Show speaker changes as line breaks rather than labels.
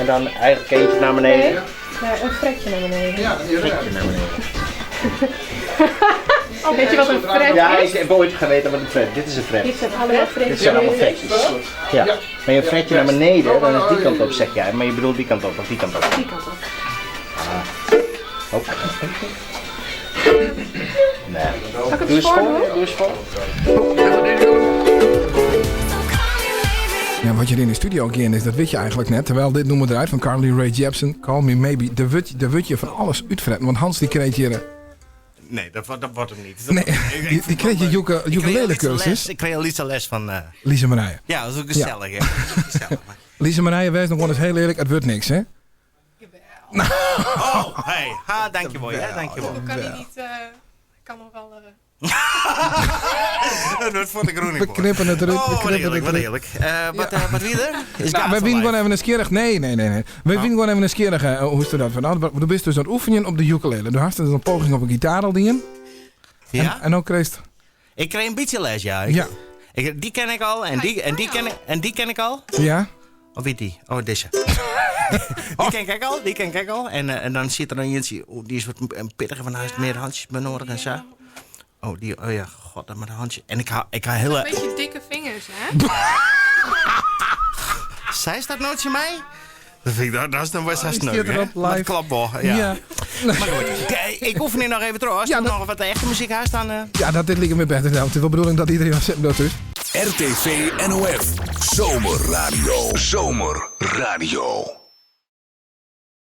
En dan eigenlijk eentje naar beneden.
Nee, een fretje naar beneden.
Ja, dat is
Fretje naar beneden.
Weet je wat een fret
Ja,
is?
ik heb ooit geweten wat een fret. Dit is een fret.
Dit zijn allemaal fretjes.
Dit zijn allemaal fretjes. Ja. Maar je fretje naar beneden, dan is die kant op, zeg jij. Maar je bedoelt die kant op of die kant op.
Die kant op.
Hop. Nee.
Zal ik het
Doe eens
voor
voor.
doen?
Doe eens voor.
Ja, wat je er in de studio ook in is, dat weet je eigenlijk net. Terwijl dit noemen we eruit van Carly Rae Jepsen, Call Me Maybe. De wut, de wut je van alles uitfretten. Want Hans die kreeg hier...
Nee, dat wordt hem niet.
Nee, die kreeg je ukulele cursus.
Ik kreeg al iets les van...
Lise Marije.
ja, dat is ook gezellig, hè. Dat is gezellig. maar-
Lise Marije, wees nog wel eens heel eerlijk, het wordt niks, hè?
Oh, hey. Ha, dankjewel, hè. Dankjewel.
Hoe kan hij niet... kan nog wel...
Dat vond ik groen
We knippen het eruit, we
Oh, wat
knippen
heerlijk,
het
wat
eruit.
heerlijk. Wat wie er? Is
Nou, wij
Gaza
winnen gewoon
live.
even een skierig. Nee, nee, nee, nee. Wij winnen gewoon even een skierig. Hoe is dat van? Du bist dus aan het oefenen op de ukulele. Du hast dus een poging op een gitaar al die in.
Ja?
En ook kreeg
Ik kreeg een beetje les, ja.
Ja.
Die ken ik al en die ken ik al.
Ja.
Of wie die? Oh, deze. Die ken ik al, die ken ik al. En dan zit er een eentje, oh, die is wat een pittiger van huis, meer handjes benodigd en zo. Oh, die, oh ja, god, dat met een handje. En ik hou hele...
Een beetje dikke vingers, hè?
Zij staat nooit in mij? Dat vind ik, dat is dan best wel
Die
sneu,
zit
hè?
erop
Maar
live.
klopt wel, ja.
Ja.
Maar goed, kijk, ik oefen nu nog even terug. Als
Ja,
er
dat-
nog wat echte muziek haast dan...
Ja, dat dit ligt me beter. Nou, het is wel bedoeling dat iedereen wat zit dus.
RTV NOF. Zomerradio. Zomerradio.